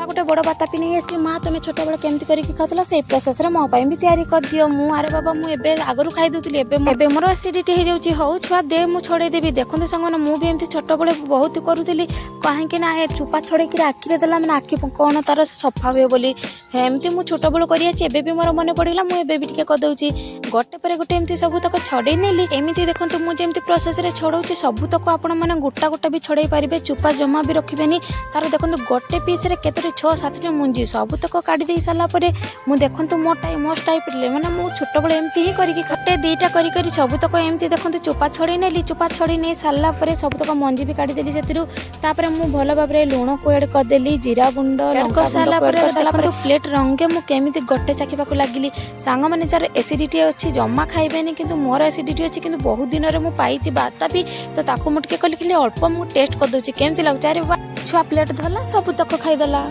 ଗୋଟେ ବଡ଼ ବାତାପି ନେଇ ଆସିଲି। ମା, ତମେ ଛୋଟବେଳେ କେମିତି କରିକି ଖାଉଥିଲ, ସେଇ ପ୍ରୋସେସରେ ମୋ ପାଇଁ ବି ତିଆରି କରିଦିଅ। ମୁଁ, ଆରେ ବାବା, ମୁଁ ଏବେ ଆଗରୁ ଖାଇଦେଉଥିଲି, ଏବେ ମୋର ଏସିଡିଟି ହେଇଯାଉଛି। ହଉ ଛୁଆ, ଦେ, ମୁଁ ଛଡ଼େଇ ଦେବି। ଦେଖନ୍ତୁ ସାଙ୍ଗମାନେ, ମୁଁ ବି ଏମିତି ଛୋଟବେଳେ ବହୁତ କରୁଥିଲି। କାହିଁକି ନା ଏ ଚୋପା ଛଡ଼େଇକିରି ଆଖିରେ ଦେଲା ମାନେ ଆଖି କ'ଣ ତାର ସଫା ହୁଏ ବୋଲି ଏମିତି ମୁଁ ଛୋଟବେଳୁ କରିଆଛି। ଏବେ ବି ମୋର ମନେ ପଡ଼ିଗଲା, ମୁଁ ଏବେ ବି ଟିକେ କରିଦେଉଛି। ଗୋଟେ ପରେ ଗୋଟେ ଏମିତି ସବୁ ତକ ଛଡ଼େଇ ନେଲି। ଏମିତି ଦେଖନ୍ତୁ, ମୁଁ ଯେମିତି ପ୍ରୋସେସରେ ଛଡ଼ଉଛି, ସବୁ ତକ ଆପଣମାନେ ଗୋଟା ଗୋଟା ବି ଛଡ଼େଇ ପାରିବେ। ଚୋପା ଜମା ବି ରଖିବେନି ତାର। ଦେଖନ୍ତୁ, ଗୋଟେ ପିସ୍ରେ କେତୋଟି, ଛଅ ସାତଟି ମୁଞ୍ଜି। ସବୁ ତକ କାଢ଼ି ଦେଇ ସାରିଲା ପରେ ମୁଁ, ଦେଖନ୍ତୁ, ମୋ ଷ୍ଟାଇଲ୍ରେ, ମାନେ ମୁଁ ଛୋଟବେଳେ ଏମିତି ହିଁ କରିକି ଗୋଟେ ଦୁଇଟା କରି କରି ସବୁତକ ଏମିତି ଦେଖନ୍ତୁ ଚୋପା ଛଡ଼େଇ ନେଲି। ଚୋପା ଛଡ଼େଇ ନେଇ ସାରିଲା ପରେ ସବୁତକ ମଞ୍ଜି ବି କାଢ଼ିଦେଲି ସେଥିରୁ। ତାପରେ ମୁଁ ଭଲ ଭାବରେ ଲୁଣକୁ ଆଡ଼୍ କରିଦେଲି, ଜିରା ଗୁଣ୍ଡ, ଲଙ୍କା ସାରିଲା ପରେ ଦେଖନ୍ତୁ, ପ୍ଲେଟ୍ ରଙ୍ଗେ ମୁଁ କେମିତି ଗୋଟେ ଚାଖିବାକୁ ଲାଗିଲି। ସାଙ୍ଗମାନେ, ଯାହାର ଏସିଡ଼ିଟି ଅଛି ଜମା ଖାଇବେନି, କିନ୍ତୁ ମୋର ଏସିଡ଼ିଟି ଅଛି, କିନ୍ତୁ ବହୁତ ଦିନରେ ମୁଁ ପାଇଛି ବାତାପି, ତ ତାକୁ ମୁଁ ଟିକେ କଲି, ଖାଲି ଅଳ୍ପ ମୁଁ ଟେଷ୍ଟ କରିଦେଉଛି କେମିତି ଲାଗୁଛି। ଆରେ ବାଃ, ଛୁଆ ପ୍ଲେଟ୍ ଧରିଲା, ସବୁ ତକ ଖାଇଦେଲା।